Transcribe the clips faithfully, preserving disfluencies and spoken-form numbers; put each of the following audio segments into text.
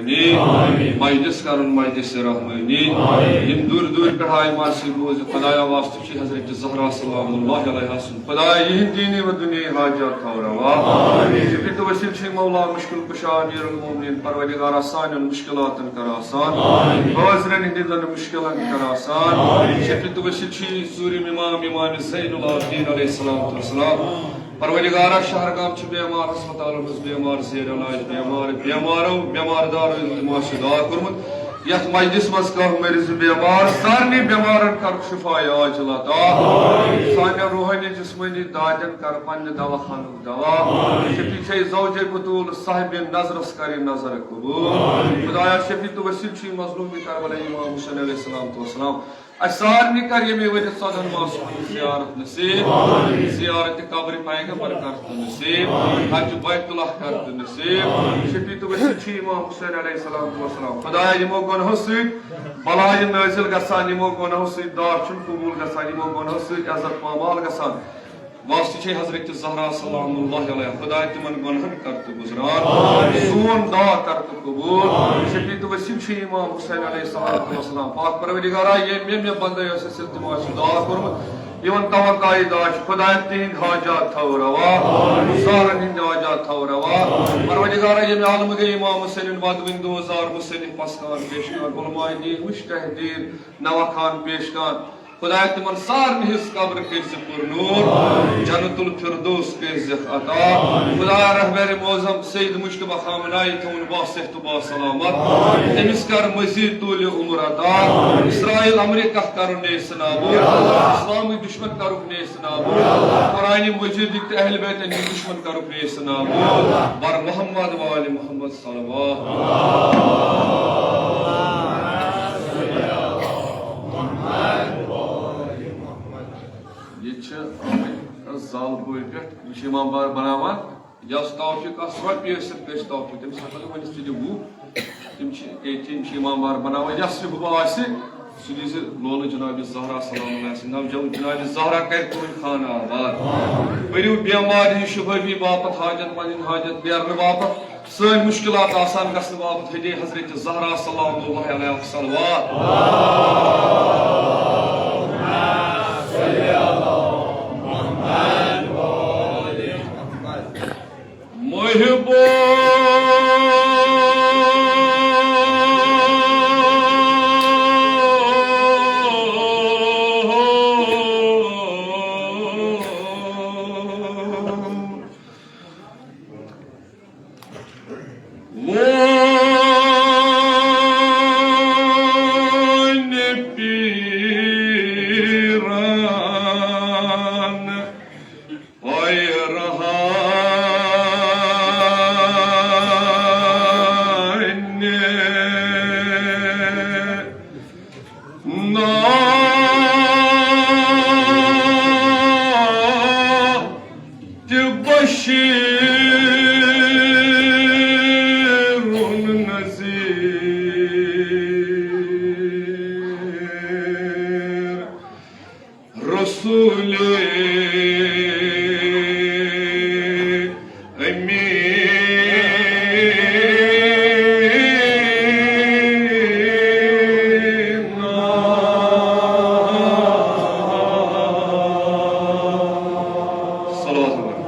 آمین۔ مجلس کرن مجلس رحمانی۔ آمین۔ یم دور دور پٮ۪ٹھ آیہِ مرثی بوزِ، خدایا واسطہٕ چھُ حضرت زہرا سلام اللہ علیہا سُنٛد۔ خدایا یِہنٛدۍ دینی و دنیاہی حاجات تھاو روا۔ آمین۔ شفیع تو وسیل چھُے مولا مشکل کشا امیر المومنین، پروردگارا سانٮ۪ن مشکلاتن کر آسان۔ آمین۔ حاضرن ہٕنٛدٮ۪ن مشکلن کر آسان۔ آمین۔ شفیع تو وسیل چھُے ژوٗرِم امام، امام زین العابدین علیہ الصلوۃ والسلام۔ پروردگارا، شہرگام چھِ بیمار، ہسپتالن منٛز بیمار، زیر علاج بیمار، بیمارو، بیمار دارو التماس چھُ دعا کوٚرمُت۔ یتھ مجلس منٛز کانٛہہ مریض بیمار، سارنٕے بیمارن کر شفا عاجل عطا۔ سانٮ۪ن روحٲنی جسمٲنی دادٮ۪ن کر پننہِ دوا خانُک دوا۔ شفیع چھے زوجے بتول صاحب نظرس کر یہِ نظر قبول۔ خدایا، شفیع تو وسیل چھُے مظلوم کربلا امام حسین علیہ الصلوۃ والسلام۔ اسہِ سارنٕے کر ییٚمہِ ؤرۍ ژۄدہن ماہ سُنٛد زیارت نصیب۔ زیارت قبر پیغمبر کر تہٕ نصیب۔ حج بیت اللہ کر تہٕ نصیب۔ شفیع تو وسیل چھُے امام حسین علیہ الصلوۃ والسلام۔ خدایا، یِمو گۄنہو سۭتۍ بلایہِ نٲزِل گژھان، یِمو گۄنہو سۭتۍ دعا چھُنہٕ قبول گژھان، یِمو گۄنہو سۭتۍ عزت پامال گژھان۔ واسطہٕ چھے حضرت زہرا سلام اللہ علیہا، خدایا تِمن گۄنہن کر تہٕ گُزران۔ سون دعا کر تہٕ قبول۔ شفیع تو وسیل چھُے امام حسین علیہ الصلوۃ والسلام۔ پاک پروردگارا، ییٚمۍ ییٚمۍ مےٚ بندے ٲسۍ التماس چھُ دعا کوٚرمُت، یِمن توقعی دعا چھُ، خدایا تِہنٛدۍ حاجات تھاو روا، سارن ہٕنٛدۍ حاجات تھاو روا۔ پروردگارا، ییٚمہِ عالمہٕ گٔے امام حسینٕنۍ ودوٕنۍ دوزار مصنف پسکان پیش کان، علماء دین مجتہدین نوخان پیش کان۔ خدایا، تِمن سارنٕے ہٕنٛز قبر کٔرۍ زِ پُر نوٗر، جنت الفردوس کٔرۍ زِکھ عطا۔ خدایا، رہبر معظم سید مجتبیٰ خامنائی تھٲوُن باصحت و باسلامت۔ تٔمِس کر مزید طول عمر عطا۔ اسرائیل امریکہ کرُن نیست نابود۔ اسلامٕکۍ دشمن کرُکھ نیست نابود۔ قرآن مجیدٕکۍ تہٕ اہل بیتن ہٕنٛدۍ دشمن کرُکھ نیست نابود۔ بر محمد و آل محمد صلوات۔ ییٚتہِ چھِ آمٕتۍ زالپورِ پٮ۪ٹھ، یِم چھِ امام بار بناوان۔ یۄس توفیق آسہِ، رۄپیہِ ٲسِتھ کٲنٛسہِ توفیق، تٔمِس ہٮ۪کو نہٕ ؤنِتھ، ژٕ دِ وُہ۔ تِم چھِ ییٚتہِ، یِم چھِ امام بار بناوان۔ یۄس یہِ ہُہ آسہِ، سُہ دیٖزِ لولہٕ جناب زہرا سلام اللہ سٕنٛدِ ناوٕ۔ جناب زہرا کرِ تُہُنٛد خانہٕ آباد۔ پٔرِو بیمارِ ہٕنٛز شفٲیی باپتھ، حاجت پنٕنۍ حاجت نیرنہٕ باپتھ۔ سٲنۍ مُشکِلات آسان گژھنہٕ باپتھ ہدے حضرت زہرا سلام اللہ علیہا صلوات۔ محبو وون پیران پیرہانہِ۔ نعت بشیرُن نذیر رسول امین۔ صلوات۔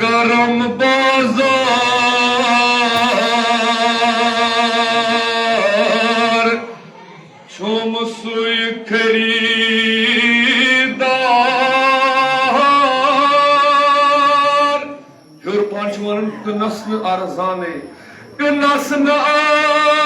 کرم بازار، چھُم سُے خریدار۔ ہیوٚر پہن چھُ وَنان، کٕنس نہٕ ارزانٕے، کٕنس نہٕ ارزان۔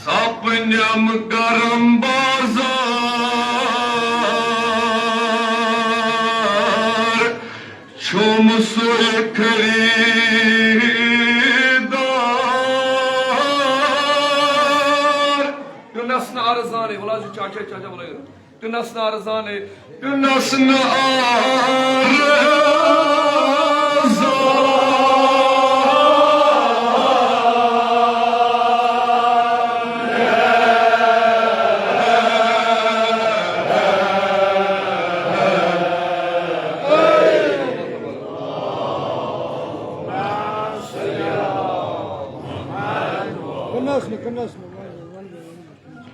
سپنم گرم بازار، چھُم سُے خریدار۔ کٕنس نہٕ ارزانٕے، وَلہٕ حظ، یہِ چاچا، چاچا، وَلہٕ حظ۔ کٕنس نہٕ ارزانٕے، کٕنس نہٕ ارزان۔ کٕنس نہٕ، کٕنس نہٕ، وَلہٕ، وَلہٕ، وَلہٕ۔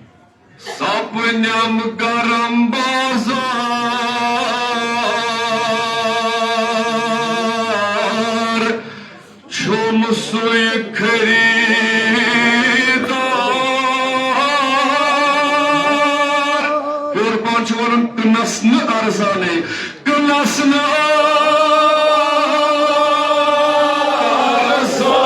سپنم گرم بازار، چھُم سُے خریدار۔ ہیوٚر پہن چھُ وَنان، کٕنس نہٕ ارزانٕے، کٕنس نہٕ ارزان۔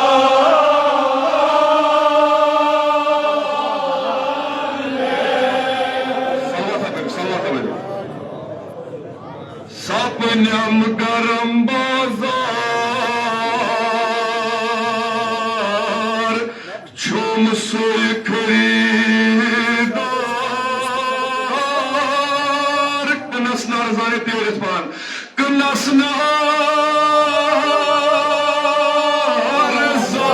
صلوات ہا پٔرِو، صلوات ہا پٔرِو۔ سپنم گرم بازار، چھُم سُے خریدار۔ کٕنس نہٕ ارزانٕے، تیز پہن۔ کٕنس نہٕ ارزان۔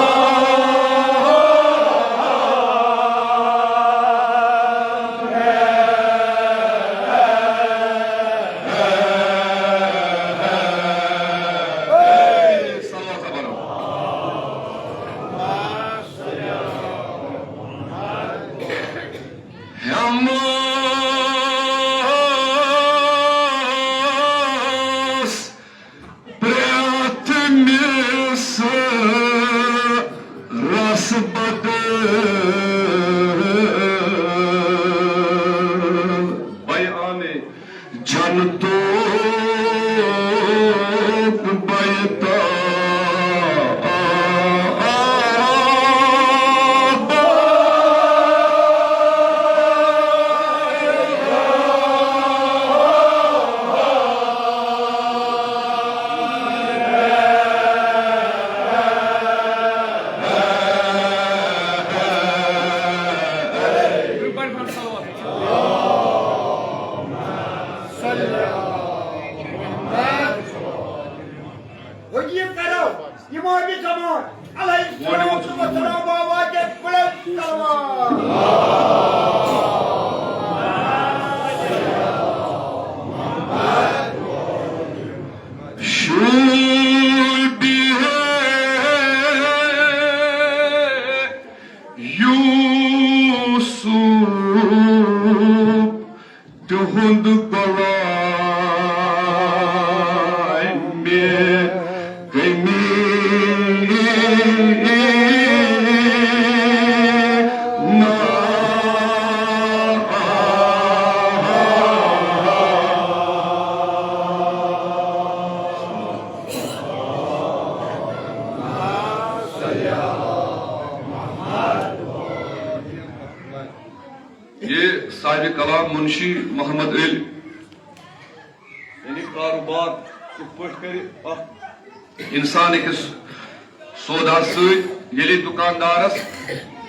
صلوات برو۔ ہیمس پرٛٮ۪تھ مِس رس بدل بیان جنتُک بیتاب۔ وۄنۍ یہِ کرو، یِمو تہِ جماعت علیہ الصلوۃ والسلام بابا کے بلند کلمات۔ شوٗبہِ ہے یوسف تِہُنٛد غلامِ کٔمی نا۔ یہ صاحب کلام منشی محمد علی، یعنی کاروبار کِتھ پٲٹھۍ کرِ اکھ انسان أکِس سودا سۭتۍ، ییٚلہِ دُکاندارس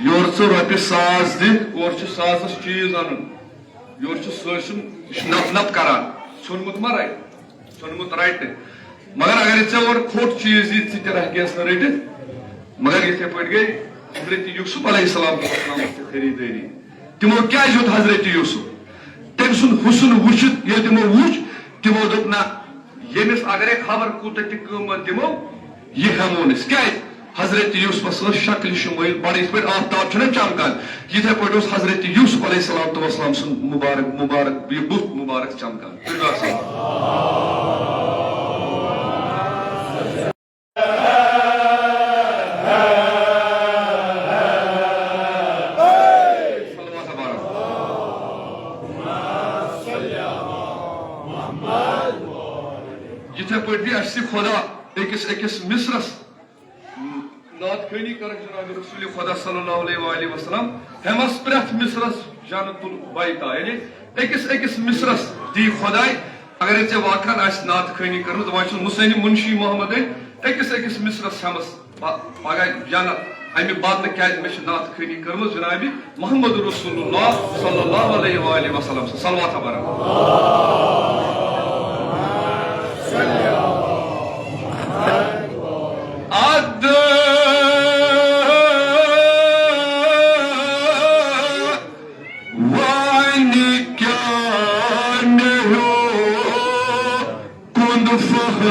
یورٕ ژٕ رۄپیہِ ساس دِکھ، اورٕ چھُ ساسس چیٖز انُن، یورٕ چھُ سُہ سُنٛد، یہِ چھُ نپ نپ کران، ژھیوٚنمُت ما رٹہِ؟ ژھیوٚنمُت رٹہِ۔ مگر اگر ژےٚ اورٕ کھوٚٹ چیٖز یی، ژٕ تہِ ہٮ۪کہٕ ہس نہٕ رٔٹِتھ۔ مگر یِتھے پٲٹھۍ گٔے حضرت یوسف علیہ السلام تہِ خریٖدٲری۔ تِمو کیٛازِ ہیوٚت حضرت یوسف؟ تٔمۍ سُنٛد حسن وٕچھِتھ ییٚلہِ تِمو وٕچھ، تِمو دوٚپ، نہ، ییٚمِس اگرے خبر کوٗتاہ تہِ قۭمتھ دِمو، یہِ ہٮ۪مو نہٕ أسۍ۔ کیٛازِ؟ حضرت یوسفس ٲس شکلہِ شمٲیل بڑٕ، یِتھ پٲٹھۍ آفتاب چھُنہ چمکان، یِتھے پٲٹھۍ اوس حضرت یوسف علیہ الصلوۃ والسلام سُنٛد مبارک، مبارک، یہِ بُتھ مبارک چمکان۔ تُہۍ گژھو۔ صلوات باران۔ یِتھے پٲٹھۍ دی اَسہِ خدا أکِس أکِس مصرس نعت خوانی کرکھ جناب رسول خدا صلی اللہ علیہ وآلہ وسلم، ہیمس پرٛٮ۪تھ مصرس جنت البیتہ، یعنی أکِس أکِس مصرس دی خداے۔ اگر ژےٚ واقعاً آسہِ نعت خوانی کٔرمٕژ، دپان چھُس مُسٲنی منشی محمد أکِس أکِس مصرس ہیمس پ-، پگاہ جنت۔ امہِ بدلہٕ کیازِ مےٚ چھِ نعت خوانی کٔرمٕژ جناب محمد رسول اللہ صلی اللہ علیہ وآلہ وسلم۔ صلوات برابر۔ اد وانی کیا نیو کند فہم۔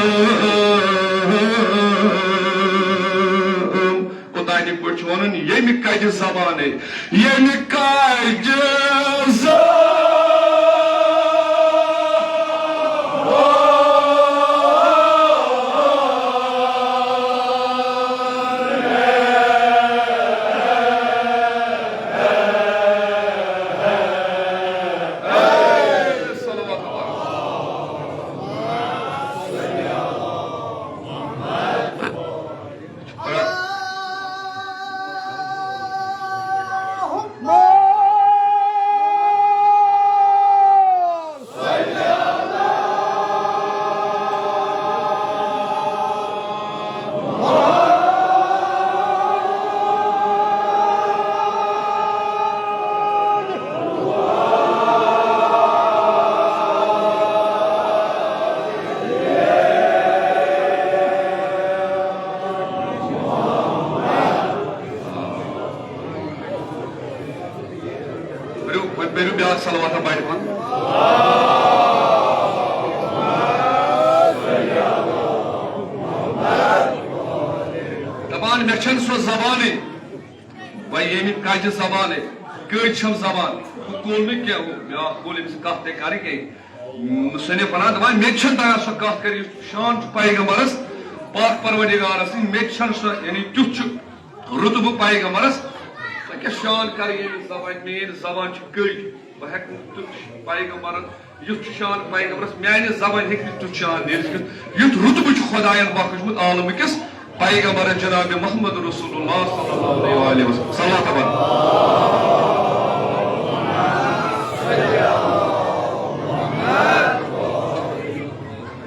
اوتانی پٲٹھۍ چھُ وَنُن، ییٚمہِ کَجہِ زبانَے، ییٚمہِ کَجہِ زبانَے۔ بٔرِو، وۄنۍ بٔرِو بیٛاکھ صلواتہ بڑِ پہن۔ دپان، مےٚ چھَنہٕ سۄ زبانٕے، وۄنۍ ییٚمہِ کَجہِ زبانٕے، کٔج چھَم زبان، ہُہ کول نہٕ کینٛہہ، ہُہ بیٛاکھ کول، أمِس کَتھ تہِ کَرٕنۍ کینٛہہ۔ مُصنِف وَنان، دَپان، مےٚ تہِ چھَنہٕ تَگان سۄ کَتھ کَرٕنۍ، یُس شان چھُ پیغمبرَس، پاک پروردگارَس، مےٚ تہِ چھَنہٕ سۄ، یعنی تیُتھ چھُ رُتبہٕ پیغمبرس، سۄ کیٛاہ شان کَرٕ ییٚمہِ زبانہِ، میٛٲنۍ زبان چھِ کٔج، بہٕ ہٮ۪کہٕ نہٕ تیُتھ پیغمبرَن، یُتھ چھُ شان پیغمبرس، میٛانہِ زبانہِ ہیٚکہِ نہٕ تیُتھ شان نیٖرِتھ کیُتھ، یُتھ رُتبہٕ چھُ خۄدایَن بخشمُت عالمہٕ کِس پیغمبرس جناب محمد رسول اللہ صلی اللہ علیہ وآلہ وسلم۔ صلوات پڑھ۔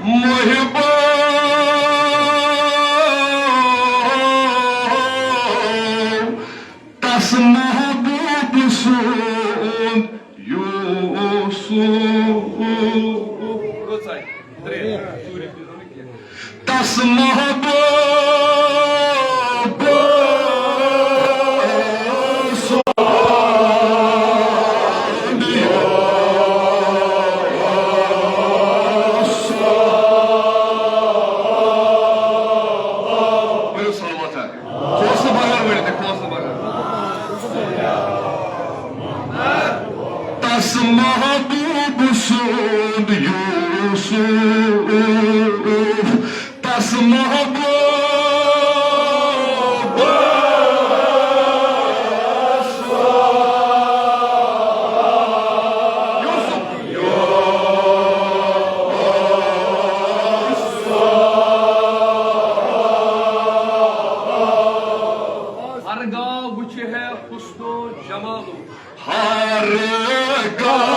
محبو، تس محبوب سُنٛد یوسف۔ تس محبوب سُنٛد یوسف۔ پٔرِو صلوات۔ حوصلہٕ بغٲر ؤنِو تُہۍ، حوصلہٕ بغٲر۔ تس محبوب سُنٛد یوسف، تس محبوب یوسف۔ ہرگاہ وچھِ ہے حسن و جمال و ہرگاہ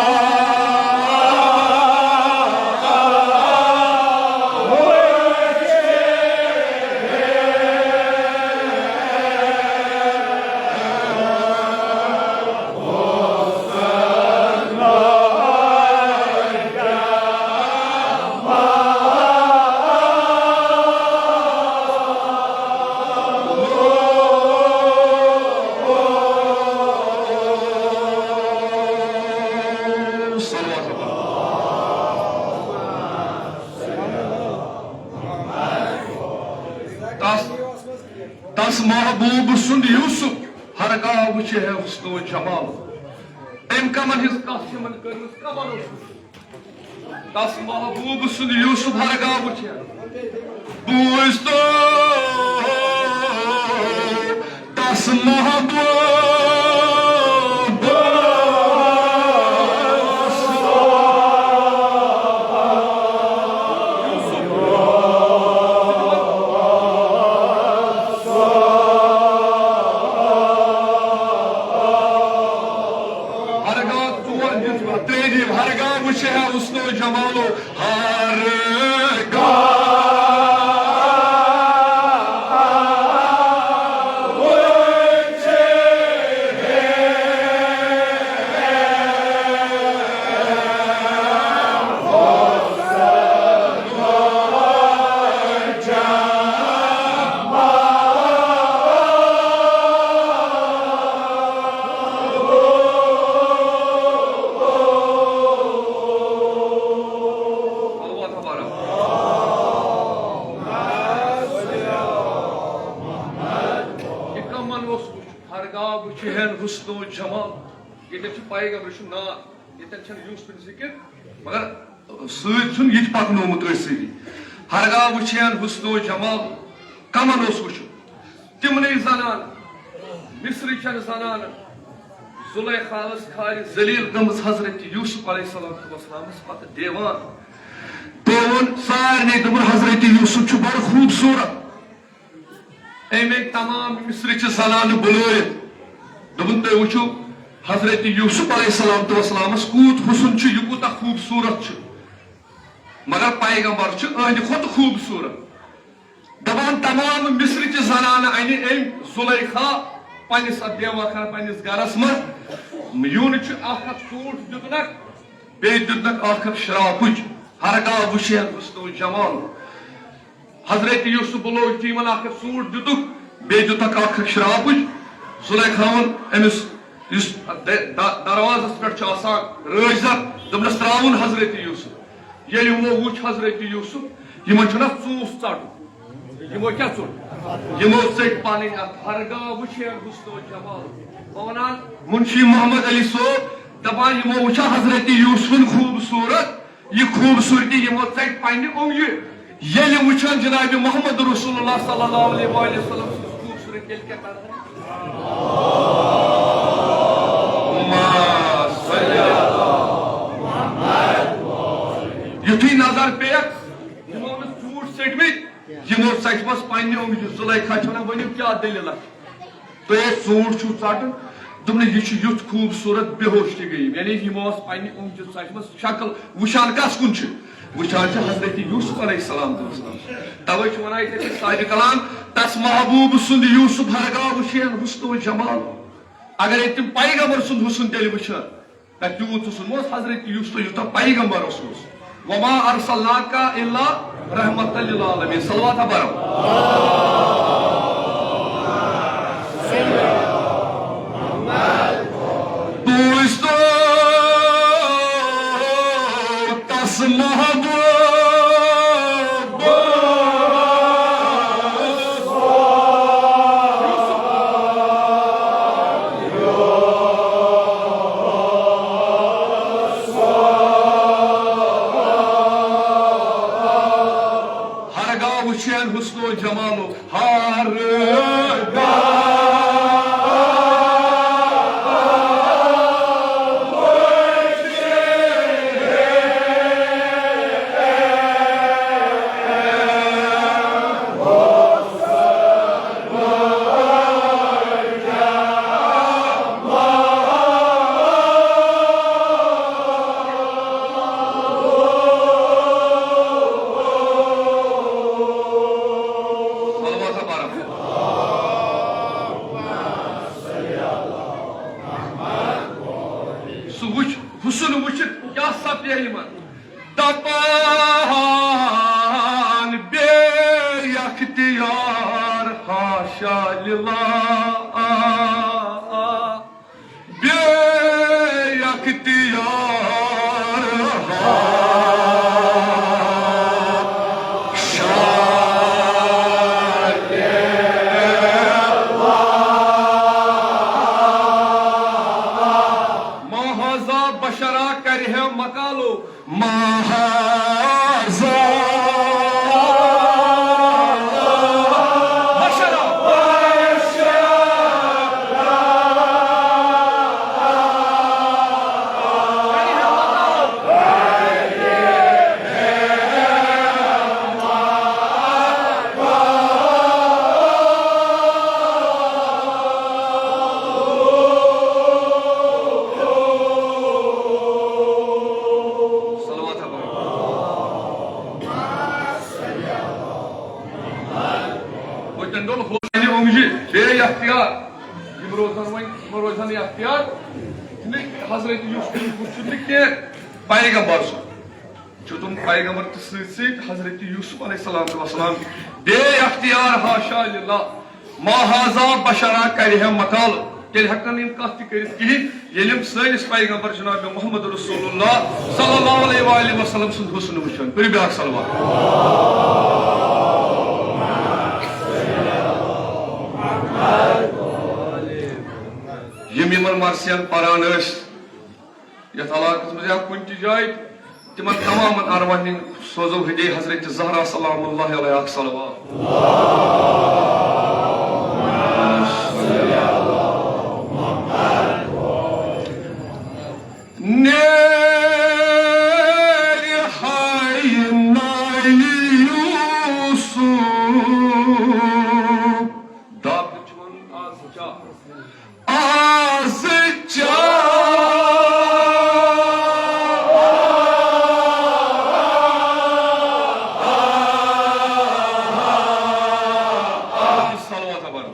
تس محبوب سُنٛد یوسف، ہرگاہ وٕچھِ ہے حسن و جمال۔ أمۍ کمن ہٕنٛز کتھ چھِ یِمن کٔرمٕژ، کمن اوس وٕچھُن؟ تس محبوب سُنٛد یوسف، ہرگاہ وٕچھِ ہے۔ بوٗزتو تس محبوب ہرگاہ ژور دِژ مےٚ ترٛیٚیِم، ہرگاہ وٕچھِ ہے حسن و جمالو، ہرگاہ وٕچھِ ہے۔ اللہ تبارک۔ یہِ کمن اوس وٕچھُن؟ ہرگاہ وٕچھِ ہن حسن و جمال۔ ییٚتٮ۪ن چھُ پیغمبر سُنٛد ناو، ییٚتٮ۪ن چھَنہٕ یوسف سٕنٛدِ ذِکِر، مگر سۭتۍ چھُنہٕ یہِ تہِ پکنومُت أتھۍ سۭتی۔ ہرگاہ وٕچھِ ہن حسن و جمال، کمن اوس وٕچھُن؟ تِمنٕے زنانہٕ، مصرٕچٮ۪ن زنانن، زلیخاہس کھارِ ذلیل گٔمٕژ حضرت یوسف علیہ الصلوۃ والسلامس پتہٕ دیوان۔ دوٚپُن سارنٕے، دوٚپُن، حضرت یوسف چھُ بڑٕ خوٗبصوٗرت۔ أمۍ أنۍ تمام مصرٕچہِ زنانہٕ بُلٲوِتھ۔ دوٚپُن، تُہۍ وٕچھِو حضرت یوسف علیہ الصلوۃ والسلامس کوٗت حسن چھُ، یہِ کوٗتاہ خوٗبصوٗرت چھُ، مگر پیغمبر چھُ أہنٛدِ کھۄتہٕ خوٗبصوٗرت۔ دپان تمام مصرٕچہِ زنانہٕ انہِ أمۍ زلیخا پننِس اتھ بیوہ خانہ پننِس گرس منٛز۔ یوٗنہٕ چھُ اکھ اکھ ژوٗنٛٹھ دیُتنکھ، بیٚیہِ دیُتنکھ اکھ اکھ شرابٕچ۔ ہرگاہ وٕچھِ ہن حسن و جمال۔ حضرت یوسف بُلوو یُتھُے یِمن اکھ اکھ ژوٗنٛٹھ دیُتکھ، بیٚیہِ دیُتکھ اکھ اکھ شرابٕچ۔ زلیخاہن أمِس یُس دے-، د-، دروازس پٮ۪ٹھ چھُ آسان رٲچھ زر، دوٚپنس، ترٛاوُن حضرت یوسف۔ ییٚلہِ یِمو وُچھ حضرت یوسف، یِمن چھُنہ ژوٗس ژَٹُن۔ یِمو کیٛاہ ژوٚٹ؟ یِمو ژٔٹۍ پنٕنۍ اَتھٕ۔ ہرگاہ وٕچھِ ہن حسن و جمال۔ بہٕ وَنان، منشی محمد علی صٲب دَپان، یِمو وٕچھا حضرت یوسفُن خوٗبصوٗرت، یہِ خوٗبصوٗرتی یِمو ژَٹہِ پننہِ اونٛگجہِ۔ ییٚلہِ وٕچھن جناب محمد رسول اللہ صلی اللہ علیہ وآلہ وسلم سٕنٛز خوٗبصوٗرتی، تیٚلہِ کیٛاہ کرن؟ یُتھُے نظر پیٚیَکھ، یِمو أمِس ژوٗنٛٹھۍ ژٔٹمٕتۍ، یِمو ژَٹہِ پَتہٕ پننہِ اونٛگجہِ۔ زُلیخا چھِ وَنان، ؤنِو کیٛاہ دٔلیٖلہ؟ تُہۍ ٲسۍ ژوٗنٛٹھ چھُو ژَٹُن، دوٚپنَس، یہِ چھُ یُتھ خوٗبصوٗرت، بے ہوش تہِ گٔیہِ۔ یعنی یِمو ٲس پننہِ اونٛگجہِ ژَٹمٕژ شکل، وٕچھان کَس کُن چھِ؟ وٕچھان چھِ حضرت یوسف علیہ السلام تہٕ وسلام۔ تَوَے چھُ وَنان یِتھَے کٔنۍ صاحبِ کلام، تَس محبوٗب سُنٛد یوسف ہرگاہ وٕچھِ ہن حسن و جمال۔ اگر ہے تِم پیغمبر سُنٛد حسن تیٚلہِ وٕچھِ ہن، نہ تیوٗت حسن اوس حضرت یوسف یوٗتاہ پیغمبر اوسمُت۔ وما ارسلناک الا رحمت للعالمین۔ صلوات برو۔ بوٗزتو تس محبوب۔ ہرگاہ وٕچھن حسن و جمالُک۔ ہر سُہ وٕچھ، حُسن وٕچھِتھ کیٛاہ سپدِ یِمن؟ دپان بے اختیار حاشا للہ، بے اختیار حاشا صلوات۔ پٔتِم دۄن خۄداے اوٚنٛگجہِ بے اختیار۔ یِم روزن وۄنۍ، یِمن روزن یہِ اختیار۔ چھُنہٕ حضرت یوسف چھُنہٕ کینٛہہ، پیغمبر چھُ۔ چھُ تِم پیغمبر تہِ سۭتۍ سۭتۍ حضرت یوسف علیہ الصلوۃ والسلام بے اختیار، حاشا للہ۔ ما ھذا بشرا، کرِ ہے مقالہٕ۔ تیٚلہِ ہٮ۪کن نہٕ یِم کتھ تہِ کٔرِتھ کِہینۍ، ییٚلہِ یِم سٲنِس پیغمبر جناب محمد رسول اللہ صلی اللہ علیہ وآلہ وسلم سُنٛد حسن وٕچھن۔ کٔرِو بیٛاکھ صلوات۔ یِم یِمن مرثین پران ٲسۍ، یتھ علاقس منٛز یا کُنہِ تہِ جایہِ، تِمن تمامن ارواحن سوزو ہدیہ حضرت زہرا سلام اللہ علیہا اکھ صلوات۔ نیرِ ہاے ناے یوسف۔ دب چھُ وَنُن آز کیٛاہ؟ آز چاہ۔ صلوات بر۔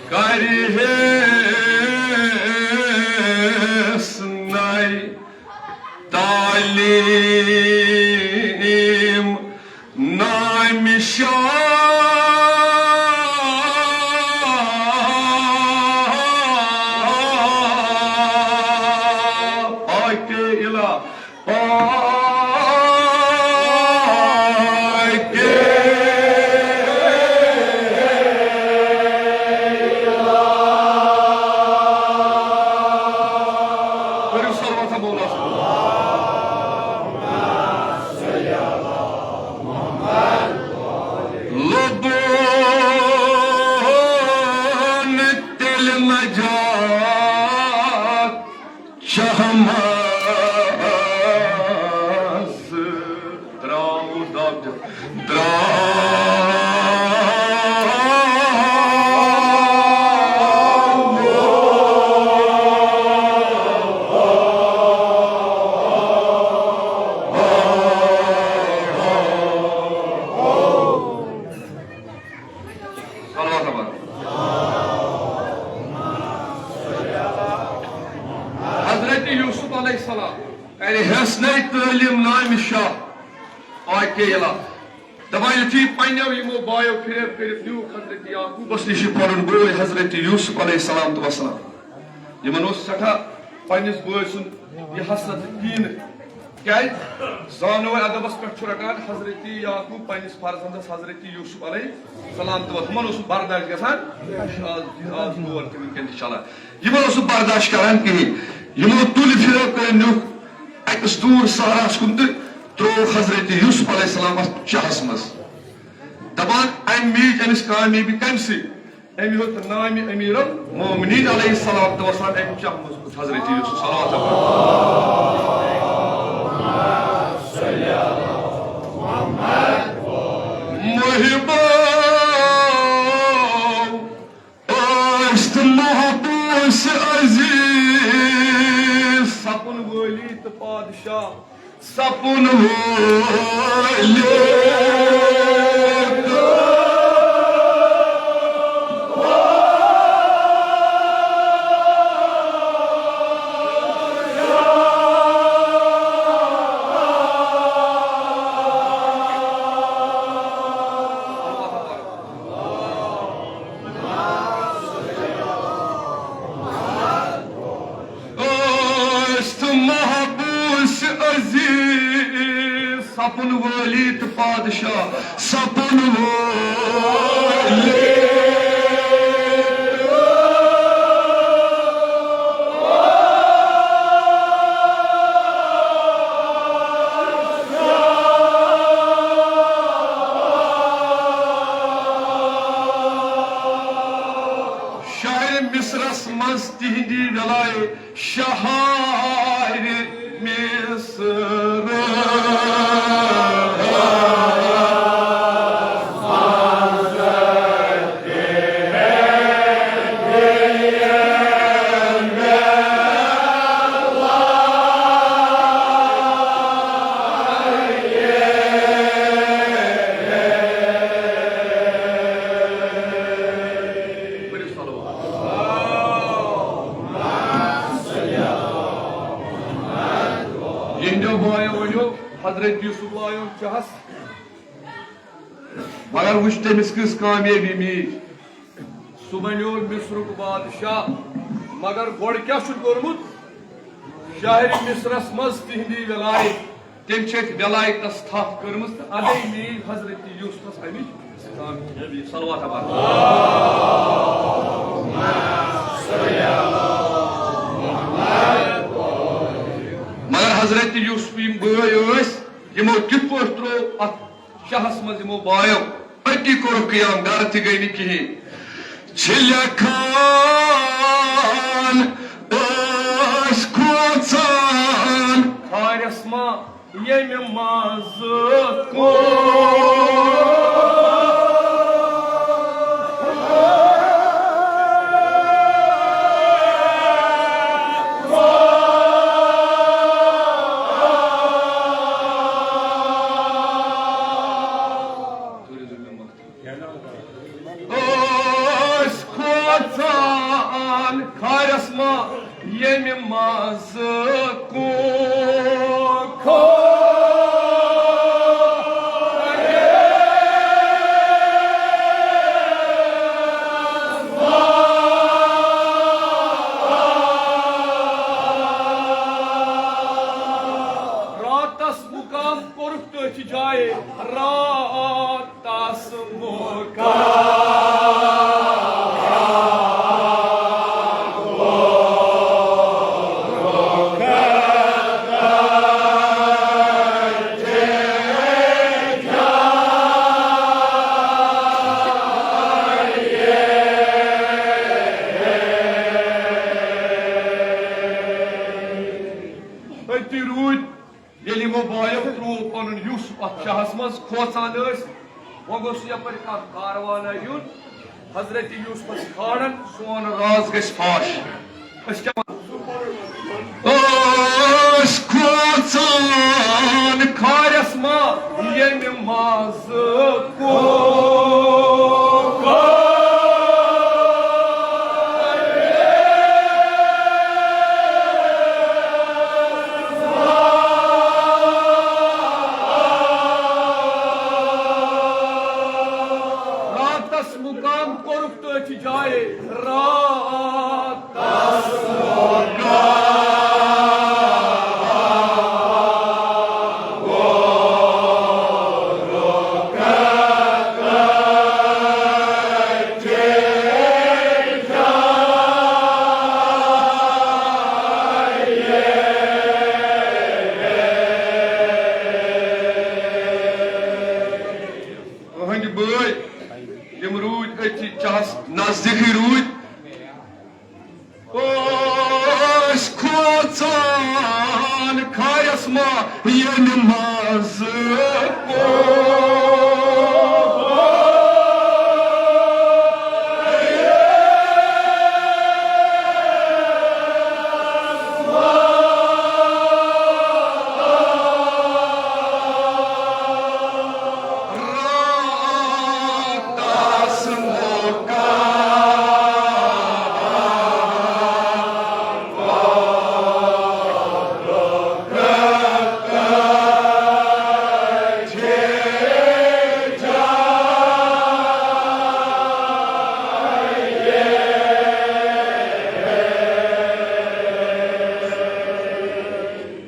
کرِ ہس ناے تعلیم نام شاہ۔ پاکے الہ، پاکے۔ کٔرِو صلوات مولا۔ لوٚبُن تیٚلہِ نجات چشمس۔ درٛاو دۄد، درٛاو۔ صلوات پَر۔ حضرت یوسف علیہ السلام کرِ ہس ناے تعلیم نام شاہ۔ پاکے الہ۔ دپان یُتھُے پننیو یِمو بایو فریب کٔرِتھ نیوٗکھ حضرت یعقوبس نِش یہِ پنُن بوے حضرت یوسف علیہ السلام تہٕ وسلام۔ یِمن اوس سٮ۪ٹھاہ پننِس بٲے سُنٛد یہِ حسرت کینہٕ۔ کیازِ؟ زانوے ادبس پٮ۪ٹھ چھُ رٹان حضرت یعقوب پننِس فرزندس حضرت یوسف علیہ السلام تہٕ تِمن اوس نہٕ برداش گژھان۔ آز، آز دور تہِ وٕنکٮ۪ن تہِ چلان۔ یِمن اوس نہٕ برداش کران کِہینۍ۔ یِمو تُلۍ فِرو کٔرۍ نیُک أکِس دوٗر صحراہس کُن تہٕ ترٛووُکھ حضرت یوسف علیہ السلام اتھ چاہس منٛز۔ دپان، امہِ میٖج أمِس کامیٲبی کمہِ سۭتۍ؟ أمۍ ہیوٚت نامِ امیر المومنین علیہ السلام تہٕ وسلام امہِ چاہہ منٛز کھوٚت حضرت یوسف صلوات اللہ۔ محبو ٲسۍ تہٕ محبوس عزیز، سپُن وٲلی تہٕ پادشاہ، سپُن وٲلی تہٕ ٲسۍ تہٕ محبوس عزیز، سپُن وٲلی تہٕ پادشاہ، سپُن وٲلی۔ مصر۔ یِہنٛدیو بایو ؤنِو، حضرت یوسف لایو چہس، مگر وٕچھ تٔمِس کِژھ کامیٲبی میٖج۔ سُہ بنیو مصرُک بادشاہ، مگر گۄڈٕ کیٛاہ چھُ کوٚرمُت؟ شہرِ مصرس منٛز تِہنٛدی ولایت، تٔمۍ چھِ أتھۍ ولایتس تھپھ کٔرمٕژ تہٕ ادے میٖج حضرت یوسفس امِچ کامیٲبی۔ صلوات۔ مگر حضرت یوسف یِم بٲے ٲسۍ، یِمو کِتھ پٲٹھۍ ترٛوو اتھ شہس منٛز یِمو بایو؟ أتی کوٚرُکھ قیام، گرٕ تہِ گٔے نہٕ کِہیٖنۍ۔ چھِ لیکھان ٲسۍ کھوژان کھارٮ۪س ما ییٚمہِ منٛزٕ کوٚر۔ ٲسۍ کھوژان کھارٮ۪س ما ییٚمہِ منٛزٕ کوٚر۔ راتس مُقام کوٚرُکھ تٔتھۍ جایہِ راتس مُقام۔ أتی روٗدۍ۔ ییٚلہِ یِمو بایو ترٛوو پنُن یوسف اتھ شہس منٛز، کھوژان ٲسۍ، وۄنۍ گوٚژھ یپٲرۍ کانٛہہ کاروانہ یُن۔ حضرت یوسفس کھالن، سون راز گژھِ فاش۔ أسۍ کیٛاہ ونو؟ ٲسۍ کھوژان کھارٮ۪س ما ییٚمہِ منٛز راتس مُقام کوٚرُکھ تٔتھۍ جایہِ راتس مُقام۔ أہنٛدۍ بٲے، یِم روٗدۍ أتھی چاہس نزدیٖکھٕے روٗدۍ۔ ٲسۍ کھوژان کھارٮ۪س ما ییٚمہِ منٛز کوٚر۔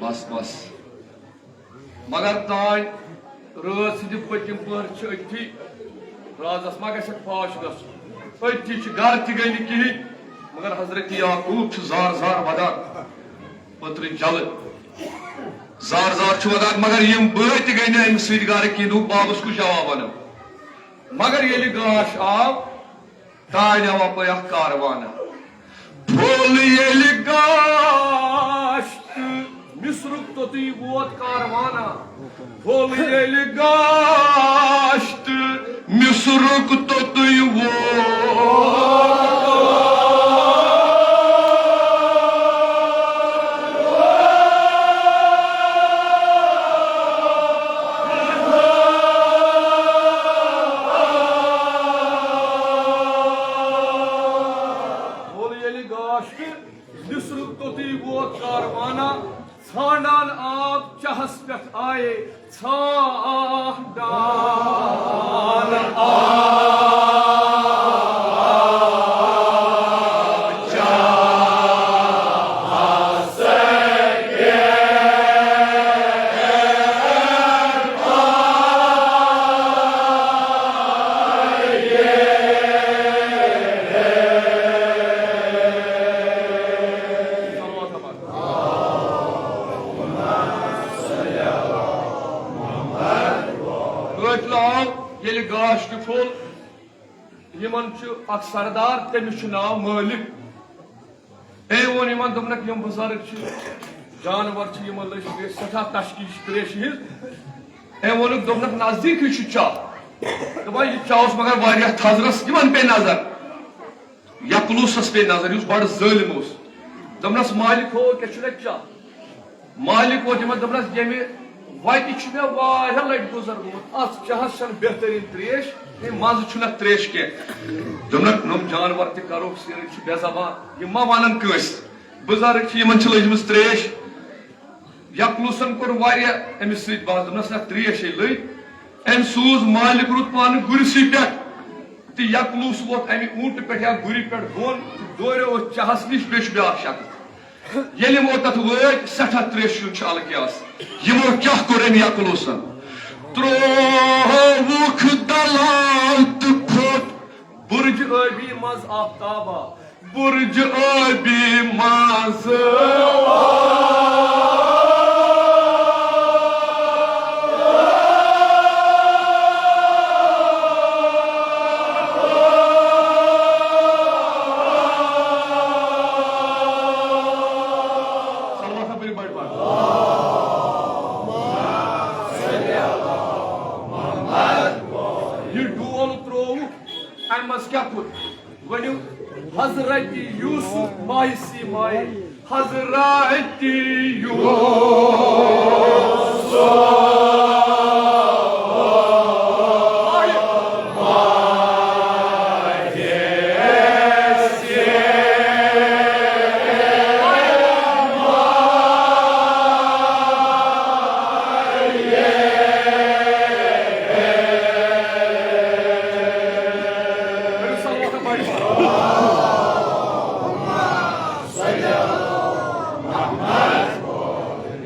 بس، بس۔ مگر تانۍ رٲژ ہٕنٛدِ پٔتِم پٔہر چھِ أتھی۔ رازس ما گژھٮ۪کھ فاش گژھُن؟ أتھی چھِ، گرٕ تہِ گٔے نہٕ کِہیٖنۍ۔ مگر حضرت یعقوب چھُ زار زار ودان، پٔترِ جلہٕ زار زار چھُ ودان، مگر یِم بٲے تہِ گٔے نہٕ اَمہِ سۭتۍ گرٕ کِہیٖنۍ۔ دوٚپُکھ، بابس کُس جواب ونو؟ مگر ییٚلہِ گاش آو، تانۍ آو اپٲرۍ اکھ کاروانہ۔ پھوٚل ییٚلہِ گاش ووت کاروانہ، پھوٚل ییٚلہِ گاشت مصرُک توٚتُے ووت۔ پھوٚل ییٚلہِ گاشت مصرُک توٚتُے ووت کاروانہ، ژھانڈان آب چاہس پٮ۪ٹھ آیے، ژھانڈان آب چاہس پٮ۪ٹھ۔ قٲتلہٕ آو ییٚلہِ گاش تہِ پھوٚل، یِمن چھُ اکھ سردار، تٔمِس چھُ ناو مٲلِک۔ أمۍ ووٚن یِمن، دوٚپنکھ، یِم بُزرٕگ چھِ، جانور چھِ، یِمن لٔج بیٚیہِ سٮ۪ٹھاہ تشکیش تریشہِ ہِنٛز۔ أمۍ ووٚنُکھ، دوٚپنکھ، نزدیٖکٕے چھُ چاہ۔ دَپان، یہِ چاہ اوس مگر واریاہ تھزرس، یِمن پیٚیہِ نظر۔ یقلوسس پیٚیہِ نظر، یُس بڑٕ ظٲلِم اوس۔ دوٚپنس، مالِک ہو، کیٛاہ چھُ لگہِ چاہ؟ مالِک ووت یِمن، دوٚپنس، ییٚمہِ وتہِ چھُ مےٚ واریاہ لٹہِ گُزر گوٚمُت، اتھ چاہس چھنہٕ بہترین تریش، اَمہِ منٛزٕ چھُنہٕ اتھ تریش کینٛہہ۔ دوٚپنکھ، یِم جانور تہِ کرو، سٲری چھِ بے زبان، یِم ما ونن کٲنٛسہِ۔ بُزرٕگ چھِ، یِمن چھِ لٔجمٕژ تریش۔ یقلوسن کوٚر واریاہ أمِس سۭتۍ بحث، دوٚپنس، نہ، تریش ہے لٔج۔ أمۍ سوٗز، مالِک روٗد پانہٕ گُرِسٕے پٮ۪ٹھ، تہٕ یقلوس ووت امہِ اوٗنٹہٕ پٮ۪ٹھ یا گُرِ پٮ۪ٹھ بۄن تہٕ دوریو أتھۍ چاہس نِش، بیٚیہِ چھُ بیٛاکھ شخص۔ ییٚلہِ یِم اوٚتتھ وٲتۍ، سٮ۪ٹھاہ تریشہِ ہُنٛد چھُ الہٕ قیاس۔ یِمو کیٛاہ کوٚر أمۍ یقلوسن؟ ترووُکھ دلال تہٕ کھوٚت برج ٲبی منٛز آفتابا، برج ٲبی منٛز۔ صلوات پٔرِو بٔڑۍ پٲٹھۍ۔ یہِ ڈول ترٛووُکھ، اَمہِ منٛز کیٛاہ کوٚر؟ ؤنِو، حضرت یوسف ماہِ سیمایہِ، حضرت یوسف۔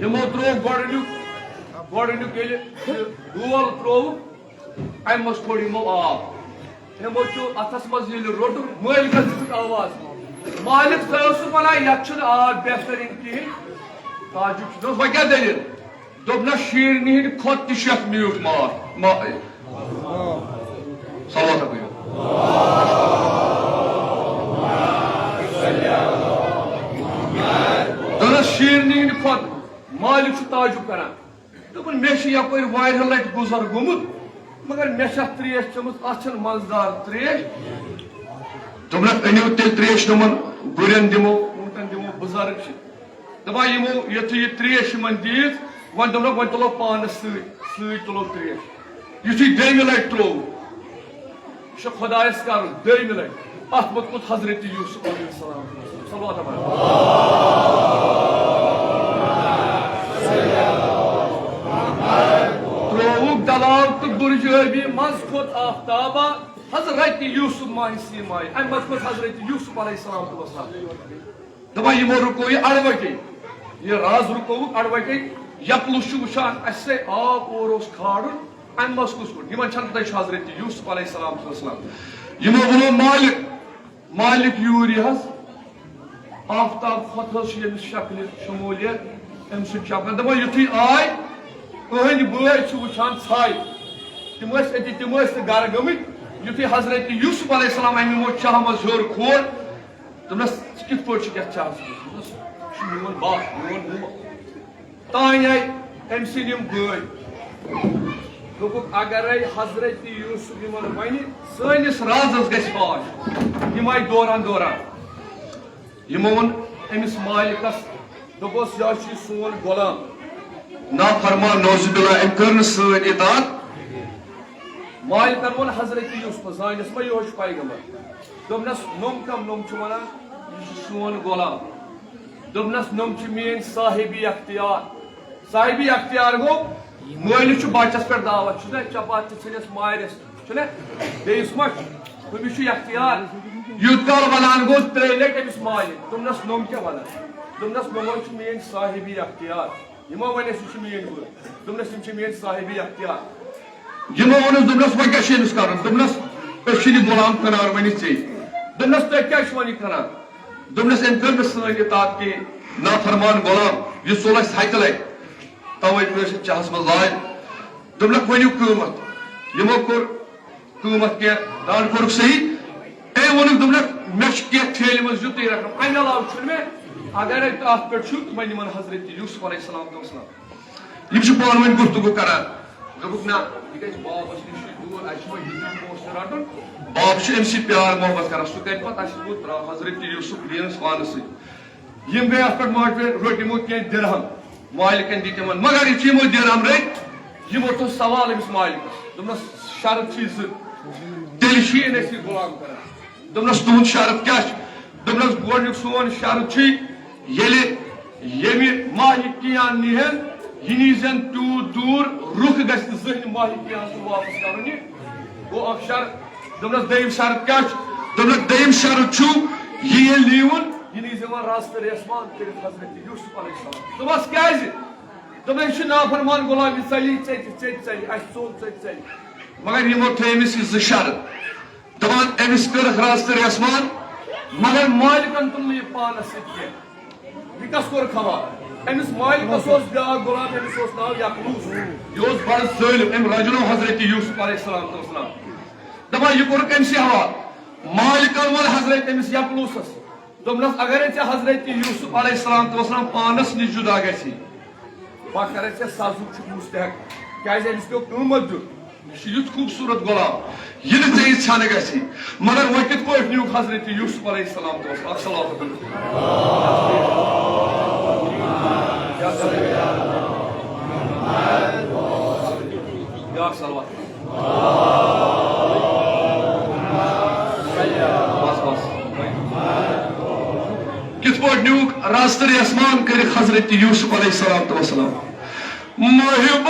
یِمو ترٛوو گۄڈٕنیُک، گۄڈٕنیُک ییٚلہِ یہِ ڈول ترٛووُکھ، اَمہِ منٛز کوٚڑ یِمو آب۔ یِمو چھُ اَتھَس منٛز ییٚلہِ روٚٹُکھ، مٲلکَس دِژٕکھ آواز۔ مالِک، تۄہہِ اوسُکھ وَنان، یَتھ چھُنہٕ آب بہتریٖن کِہیٖنۍ۔ تعجب چھُ، دوٚپُس، وۄنۍ کیٛاہ دٔلیٖل؟ دوٚپنَس، شیٖرنہِ ہِنٛدِ کھۄتہٕ تہِ چھُ یَتھ میوٗٹھ ماٹھ۔ ما-، صلوات پٔرِو۔ دوٚپنَس، شیٖرنہِ ہِنٛدِ کھۄتہٕ۔ مالِک چھُ تعجب کران۔ دوٚپُن، مےٚ چھُ یپٲرۍ واریاہ لٹہِ گُزر گوٚمُت، مگر مےٚ چھےٚ تریش چٔمٕژ، اتھ چھنہٕ مزٕدار تریش۔ دوٚپنکھ، أنِو تیٚلہِ تریش، تِمن گُرٮ۪ن دِمو، اوٗنٹن دِمو، بُزرگ چھِ۔ دپان، یِمو یُتھُے یہِ تریش یِمن دِژ، وۄنۍ دوٚپنکھ، وۄنۍ تُلو پانس سۭتۍ، سۭتۍ تُلو تریش۔ یُتھُے دوٚیمہِ لٹہِ ترٛوو، یہِ چھُ خۄدایَس کَرُن۔ دوٚیمہِ لَٹہِ اَتھ منٛز کھوٚت حضرت یوسف علیہ السلام۔ صلوات پَرُن۔ ترٛووُکھ دلاو تہٕ برج ٲبی منٛز کھوٚت آفتابا حضرت یوسف ماہِ سیمایہِ۔ اَمہِ منٛز کھوٚت حضرت یوسف علیہ السلام تہٕ وسلام۔ دپان، یِمو رُکو یہِ اڑوَٹے، یہِ راز رُکووُکھ اڑوَٹے۔ یقلوس چھُ وٕچھان، اَسہِ سے آب اور اوس کھارُن، اَمہِ منٛز کُس کوٚڑ؟ یِمن چھَنہٕ پَتہ، یہِ چھُ حضرت یوسف علیہ السلام۔ یِمو ووٚنُن، مالک، مالک یوٗرۍ یہِ حظ، آفتاب کھۄتہٕ حظ چھُ ییٚمِس شکلہِ شموٗلیت، أمۍ سُنٛد چھُ اَپٲرۍ۔ دَپان، یُتھُے آے، أہٕنٛدۍ بٲے چھِ وٕچھان ژھاے، تِم ٲسۍ أتی، تِم ٲسۍ نہٕ گرٕ گٔمٕتۍ۔ یُتھُے حضرت یوسف علیہ السلام اَمہِ یِمو چاہہٕ منٛز ہیوٚر کھول، دوٚپنَس، ژٕ کِتھ پٲٹھۍ چھُکھ یَتھ چاہَس منٛز؟ دوٚپنَس، یہِ چھُ میون بَب، میون مول۔ تانۍ آیہِ أمۍ سٕنٛدۍ یِم بٲے۔ دوٚپُکھ، اگرے حضرت یوسف یِمن ونہِ، سٲنِس رازس گژھِ فاش۔ یِم آیہِ دوران دوران۔ یِمو ووٚن أمِس مالکس، دوٚپُس، یہِ حظ چھُ سون غلام۔ نافرمان، نعوذ باللہ، أمۍ کٔر نہٕ سٲنۍ اطاعت۔ مالکن ووٚن حضرت یوسفس، زٲنِس ما یِہوٚے چھُ پیغمبر؟ دوٚپنس، نوٚم کم نوٚم چھُ ونان، یہِ چھُ سون غلام۔ دوٚپنس، نوٚم چھِ میٲنۍ صاحبِ اختیار۔ صاحبِ اختیار گوٚو، مٲلِس چھُ بچس پٮ۪ٹھ دعوت، چھُنہ، چپاتھ تہِ ژھٕنٮ۪س مارٮ۪س، چھُنہ، بیٚیِس ما چھُ؟ ہُمِس چھُ اختیار۔ یوٗت کال ونان گوٚو، ترٛیٚیہِ لٹہِ أمِس مالہِ۔ دوٚپنس، نوٚم کیٛاہ ونان؟ دوٚپنس، نوٚم حظ چھُ میٲنۍ صاحبِ اختیار۔ یِمو وَنٮ۪س، یہِ چھُ میٲنۍ گُر۔ دوٚپنَس، یِم چھِ میٲنۍ صاحبِ اختیار۔ یِمو ووٚنُس، دوٚپنَس، وۄنۍ کیٛاہ چھُ أمِس کَرُن؟ دوٚپنَس، أسۍ چھِ یہِ غلام کٕنان وۄنۍ یہِ ژےٚ۔ دوٚپنَس، تُہۍ کیٛازِ چھِو وۄنۍ یہِ کٕنان؟ دوٚپنَس، أمۍ کٔر نہٕ سٲنۍ اطاعت کِہیٖنۍ، نافرمان غلام، یہِ ژوٚل اَسہِ ہَتہِ لَٹہِ، تَوَے پیوٚو اَسہِ چاہَس منٛز لاج۔ دوٚپنَکھ، ؤنِو قۭمَتھ۔ یِمو کوٚر قۭمتھ کینٛہہ، دان کوٚرُکھ صحیح۔ أمۍ ووٚنُکھ، دوٚپنَکھ، مےٚ چھِ کینٛہہ تھیلہِ منٛز یُتُے رقم، اَمہِ علاوٕ چھُنہٕ مےٚ۔ اگر اَتہِ اَتھ پٮ۪ٹھ چھُ، تِمَن نِمَن حضرت یوسف علیہ السلام تہِ اوس ناو۔ یِم چھِ پانہٕ ؤنۍ گفتگو کران۔ دوٚپُکھ، نہ، یہِ گژھِ بابَس نِش دوٗر، اَسہِ چھُ وۄنۍ یِتُے پونٛسہٕ تہِ رَٹُن۔ باب چھُ أمۍ سۭتۍ پیار محبت کران، سُہ کَتہِ پَتہٕ اَسہِ ووت ترٛاو حضرت یوسف دِیَس پانَس سۭتۍ۔ یِم گٔے اَتھ پٮ۪ٹھ ماٹویٹ، رٔٹۍ یِمو کینٛہہ درہم۔ مالکن دِتۍ یِمن، مگر یُتھُے یِمو درہم رٔٹۍ، یِمو تھوٚو سوال أمِس مالکس۔ دوٚپنس، شرط چھِ زٕ، تیٚلہِ چھُ یہِ أسۍ یہِ غلام کران۔ دوٚپنس، تُہُنٛد شرط کیٛاہ چھُ؟ دوٚپنس، گۄڈٕنیُک سون شرط چھُ، ییٚلہِ ییٚمہِ ماہہِ کیان نِہن، یہِ نیٖزٮ۪ن تیوٗت دوٗر، رُخ گژھِ نہٕ زٕہٕنۍ ماہہِ کیان سُنٛد واپس کرُن یہِ۔ گوٚو اکھ شرط۔ دوٚپنس، دوٚیِم شرط کیٛاہ چھُ؟ دوٚپنس، دوٚیِم شرط چھُ، یہِ ییٚلہِ نیٖوُن، یہِ نیٖزٮ۪ن وۄنۍ رز تہٕ ریسمان کٔرِتھ حضرت یوسف علیہ السلام۔ دوٚپمس، کیٛازِ؟ دوٚپمس، یہِ چھُ نافرمان غلام، یہِ ژَلہِ، یہِ ژَلہِ، ژَلہِ، ژَلہِ، اَسہِ ژوٚل، ژَلہِ، ژَلہِ۔ مگر یِمو تھٲے أمِس یہِ زٕ شرط۔ دَپان، أمِس کٔرٕکھ رز تہٕ ریسمان، مگر مالکن تُل نہٕ یہِ پانس سۭتۍ کینٛہہ۔ یہِ کس کوٚرُکھ حوالہٕ؟ أمِس مالکس اوس بیٛاکھ غلام، أمِس اوس ناو یقلوس۔ یہِ اوس بڑٕ ظٲلِم، أمۍ رجنو حضرت یوسف علیہ السلام تہٕ اوس ناو۔ دَپان، یہِ کوٚرُکھ أمۍ سٕے حوالہٕ۔ مالکن ووٚن حضرت أمِس یقلوسس، دوٚپنس، اگرے ژےٚ حضرت یوسف علیہ السلام تہٕ اوس ناو پانس نِش جدا گژھی، بہٕ کرے ژےٚ سزہُک چھُکھ مستحق، کیازِ أمِس پیوٚو قۭمتھ دیُن۔ یہِ چھُ یُتھ خوٗبصوٗرت غلام، یہِ نہٕ ژےٚ یہِ ژھٮ۪نہٕ گژھی۔ مگر وۄنۍ کِتھ پٲٹھۍ نیوٗکھ حضرت یوسف علیہ السلام تہٕ اوس اکھ صلوات۔ یا صلوات۔ بس، بس۔ کِتھ پٲٹھۍ نیوٗکھ رز تہٕ ریسمان کٔرِتھ حضرت یوسف علیہ السلام تہٕ وسلام؟ محبوب،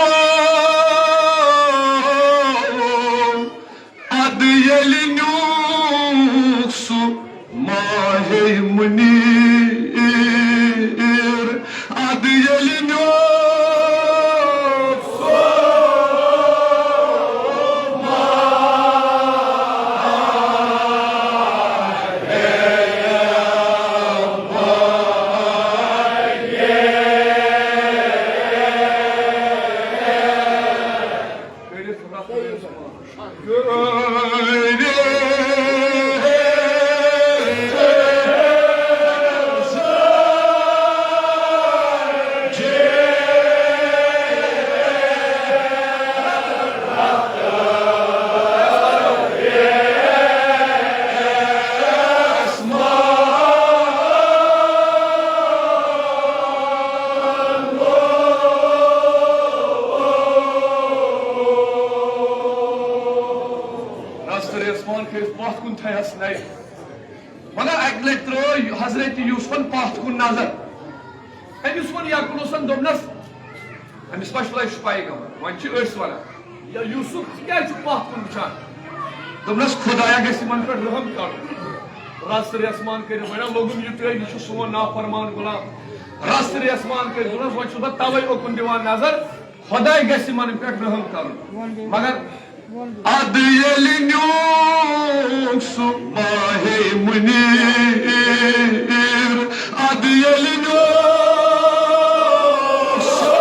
ادٕ ییٚلہِ نیوٗکھ سُہ ماہِ منیٖر، ادٕ ییٚلہِ نیوٗکھ سُہ رز تہٕ ریسمان کٔرِتھ پتھ کُن تھایس نرِ۔ مگر اکہِ لٹہِ ترٲو حضرت یوسفن پتھ کُن نظر۔ أمِس ووٚن یقلوسن، دوٚپنس، أمِس ما چھُ لگہِ چھُ پیغمبر، وۄنۍ چھِ أسۍ ونان، یا یوسف، ژٕ کیازِ چھُکھ پتھ کُن وٕچھان؟ دوٚپنس، خدایا گژھِ یِمن پٮ۪ٹھ رحم کرُن۔ رز تہٕ ریسمان کٔرِتھ ونان لوٚگُم یہِ ترٲوِتھ، یہِ چھُ سون نافرمان غلام۔ رز تہٕ ریسمان کٔرِتھ دوٚپنس، وۄنۍ چھُس بہٕ توے اوکُن دِوان نظر، خداے گژھِ یِمن پٮ۪ٹھ رحم کرُن۔ مگر ادٕ ییٚلہِ نیوٗکھ سُہ ماہِ منیٖر، ادٕ ییٚلہِ نیوٗکھ سُہ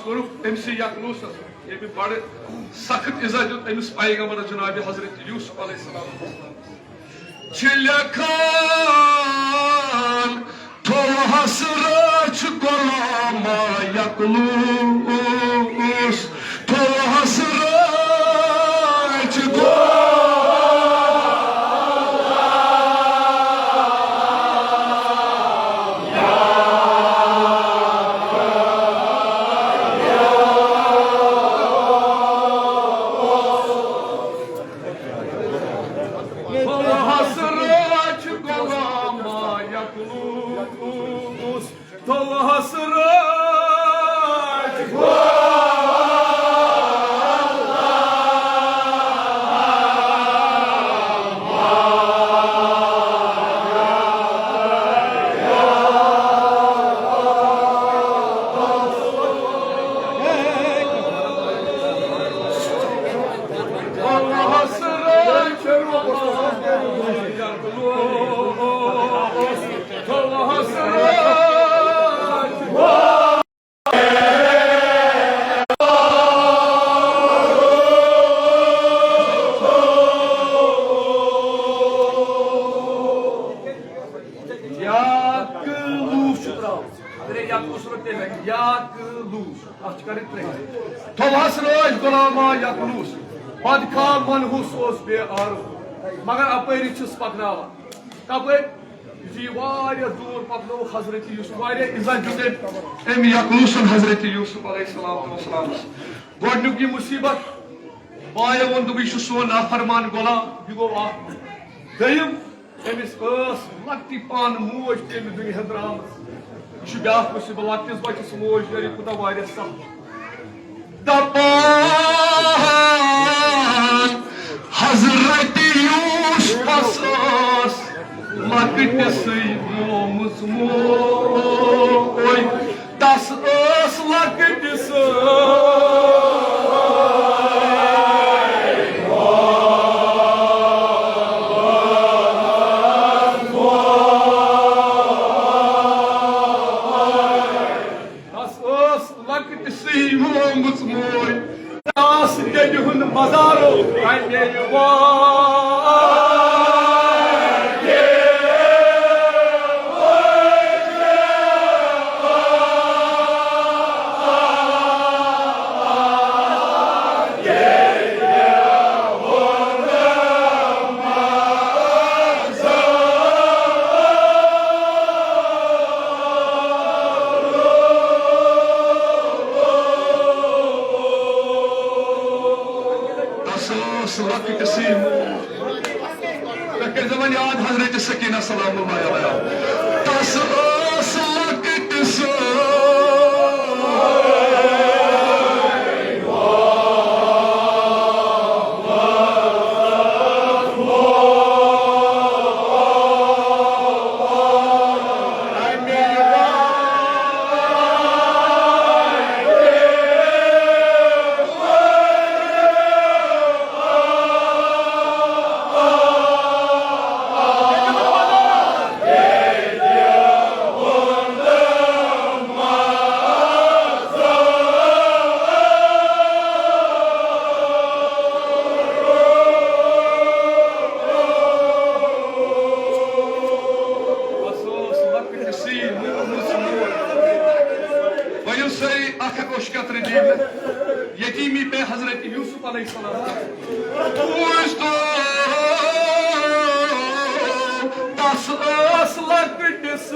کوٚرُکھ أمۍ سٕے یقلوسَس، ییٚمہِ بڑٕ سخت اِزا دیُت أمِس پیغمبرس جناب حضرت یوسف علیہ السلام۔ چھِ لیکھان، تھوٚوہَس رٲچھ غلام یقلوس، تھوٚوہَس رٲچھ غلام۔ تھوٚوہَس رٲچھ غلام یقلوس، تھوٚوہَس رٲچھ غلام۔ یا کہٕ لوٗس چھُ ترٛاوُن۔ اگرے یا کہٕ لوٗس چھُ ترٛاوُن، یا کہٕ لوٗس۔ اَتھ چھِ کَرٕنۍ ترٛےٚ۔ تھوٚوہَس رٲچھ غلاما یقلوس، بدخواہ منحوس اوس بے آرو، مگر اَپٲری چھِس پَکناوان۔ کَپٲرۍ؟ یُتھُے یہِ واریاہ دوٗر پَکنووُکھ حضرت یوسف، واریاہ عزت دیُت أمۍ، أمۍ یقلوسَن حضرت یوسف علیہ السلام والسلامَس۔ گۄڈٕنیُک یہِ مُصیٖبت، بایو ووٚن، دوٚپُن، یہِ چھُ سون نافرمان غلام، یہِ گوٚو اَکھ۔ دوٚیِم، أمِس ٲس لۄکٹی پانہٕ موج تہِ ییٚمہِ دُنیا درٛامٕژ۔ یہِ چھُ بیٛاکھ مُصیٖبت، لۄکٹِس بَچَس موج نیرٕنۍ کوٗتاہ واریاہ سخت۔ دَپان حضرت یوسفَس ٲس لۄکٹِسٕے گومُت موج۔ تس ٲس لۄکٹِس۔ تس ٲس لۄکٹِسٕے مومٕژ موج۔ تس دٮ۪دِ ہُنٛد مزارو کنے یِوان۔ تس ٲس لۄکٹِسٕے موج۔ تُہۍ کٔرۍزیو وۄنۍ یاد حضرت سکینہ سلام اللہ علیہا۔ تس ٲس لۄکٹِسٕے۔ بس اوس لۄکٹِسٕے مومُت موج۔ ؤلِو سٲری اکھ اکھ اوٚش قطرٕ دِیِو مےٚ۔ یتیٖمی پے حضرت یوسف علیہ السلام۔ بوٗزتو، تس ٲس لۄکٹِس۔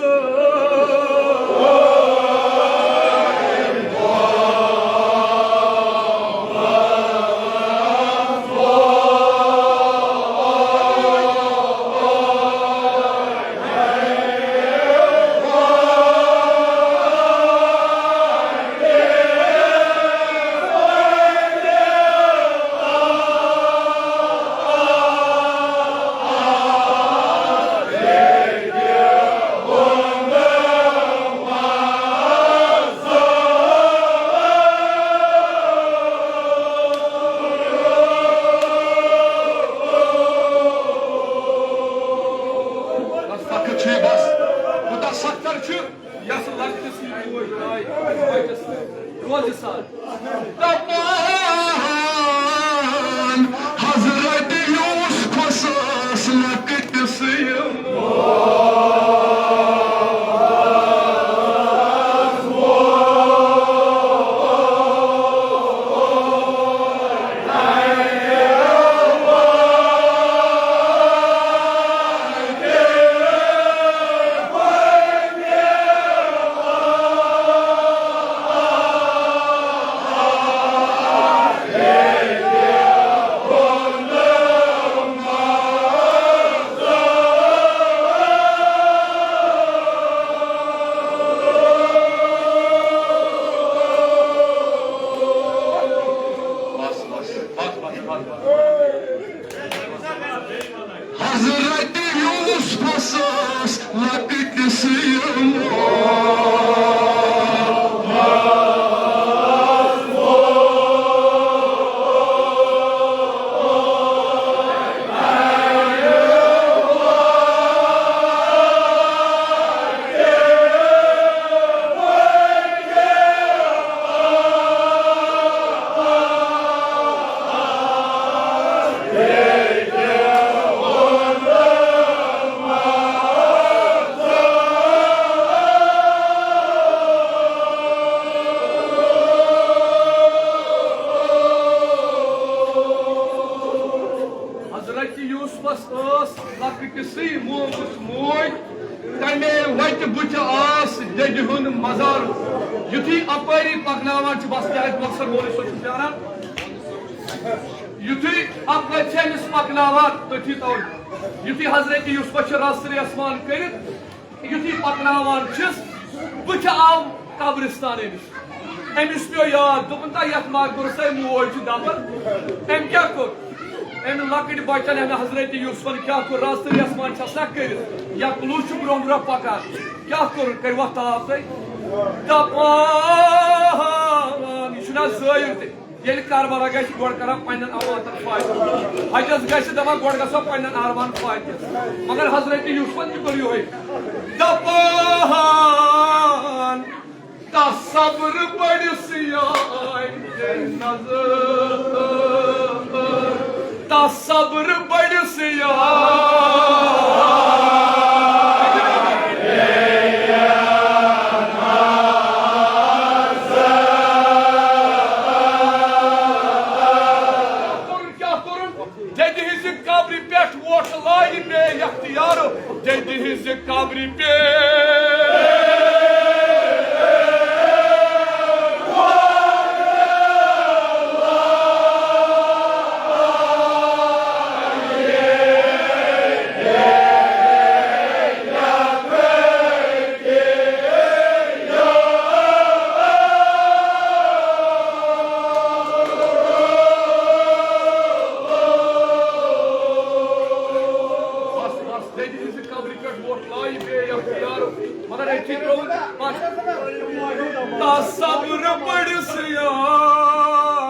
بس وقت چھُ، بس۔ کوٗتاہ سختر چھُ۔ یَس لۄکٹِس یہِ موج آے، أمِس بَچَس۔ روزِ سان۔ دپان حضرت یوسفس ٲس لۄکٕٹۍ سٕے حضرت یوسفس ٲس لۄکٕٹۍ سٕے حضرت یوسفس ٲس لۄکٹہِ سٕے مومٕژ موج، تمے وتہِ بُتھِ آس دٮ۪دِ ہُنٛد مزار۔ یُتھُے اپٲری پکناوان چھِ، بس کیٛازِ مۄخصر مولوی صٲب چھُ پیاران۔ یُتھُے اپٲرۍ چھِ أمِس پکناوان، تٔتھی تَوَے۔ یُتھُے حضرت یوسفس چھِ رستہٕ ریسمان کٔرِتھ، یُتھُے پکناوان چھِس، بُتھِ آو قبرستان أمِس۔ أمِس پیوٚو یاد، دوٚپُن، "تۄہہِ یَتھ مَکبرَس ہے موج چھِ دَپان، أمۍ کیٛاہ کوٚر؟ أمۍ لۄکٕٹۍ بَچَن، أمۍ حضرت یوسفَن کیٛاہ کوٚر؟ رَز تہٕ یَسمان چھَس نہ کٔرِتھ، یا کُلوٗ چھُ برٛونٛہہ برٛونٛہہ پَکان، کیٛاہ کوٚر؟ کٔرِو اَتھ تاپھ تُہۍ؟" دَپان، یہِ چھُنہ زٲیِر تہِ۔ ییٚلہِ کربلا گژھِ، گۄڈٕ کران پننٮ۪ن اولادن فاتحہ۔ حجس گژھِ دپان، گۄڈٕ گژھو پننٮ۪ن اولادن فاتحہ۔ مگر حضرت یوسفن تہِ کوٚر یِہوٚے۔ دپان، تصبر بڑِس یار نظر، تصبر بڑِس یار۔ کوٚرُن، کیٛاہ کوٚرُن؟ دٮ۪دِ ہٕنٛزِ قبرِ پٮ۪ٹھ ووٹ لایہِ بے اختیار، دٮ۪دِ ہٕنٛزِ قبرِ پٮ۪ٹھ۔ بس، بس، دٮ۪دِ ہٕنٛزِ قبرِ پٮ۪ٹھ ووٹ لایہِ بے اختیار۔ مگر أتھی ترٛووُن پتھ۔ تصبر بڑِس یار۔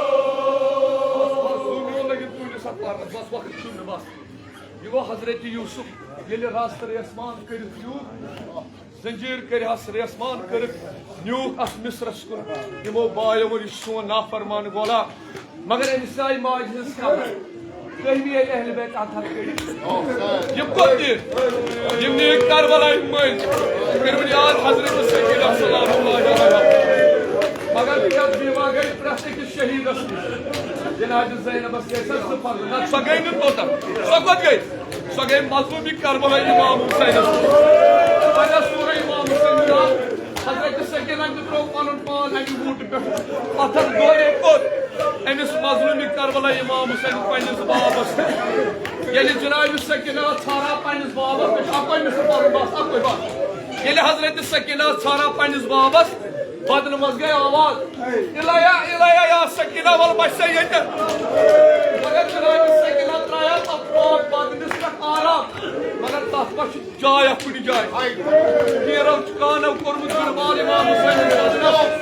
بس، بس، سُہ میون لٔگِتھ کُلِس اَتھ پَرنَس، بس، وقت چھُنہٕ، بس۔ یہِ گوٚو حضرت یوسف، ییٚلہِ رَز تہٕ ریسمان کٔرِتھ نیوٗکھ، زنجیٖر کٔرِہَس ریسمان کٔرِتھ نیوٗکھ اَتھ مصرس کُن۔ یِمو بایو ووٚن، "یہِ چھُ سون نافرمان غلام۔" مگر أمِس آیہِ ماجہِ ہٕنٛز خبر۔ تٔمۍ ییٚلہِ اہل بیت اطہر کٔڑِتھ، یِم کوٚت نِکھ؟ یِم نِکھ کربلایہِ مٔنٛزۍ۔ کٔرِو یاد حضرت سید سلام اللہ علیہ۔ مگر یَتھ بیما گٔے پرٛٮ۪تھ أکِس شہیٖدس نِش۔ جناب زینبس گٔے سۄ زٕ پردٕ۔ نہ، سۄ گٔے نہٕ توٚتتھ۔ سۄ کوٚت گٔے؟ سۄ گٔے مظلوٗمی کربلا امام حسینس۔ پننہِ سورہ امام حسین ہُنٛد حضرت سکینہ تہِ ترٛوو پنُن پان امہِ ووٹہٕ پٮ۪ٹھ پتھر دورے کوٚر أمِس مظلومِ کربلا امام حسین پننِس بابس۔ ییٚلہِ جناب سکینہ ژھارا پننِس بابس، مےٚ چھُ اکوے مِصرٕ پرُن، بس اکوے، بس۔ ییٚلہِ حضرت سکینہ ژھارا پننِس بابس، بدنہٕ منٛز گٔے آواز، "الیا، الیا یا سکینہ، ول بچ سا ییٚتہِ۔" مگر جناب سکینہ ترٛایو تتھ پاک بدنس پٮ۪ٹھ آرام، مگر تتھ ما چھُ جاے اکھ کُنہِ جایہِ۔ پیرو چھُ کانو کوٚرمُت بِربال امام حسین۔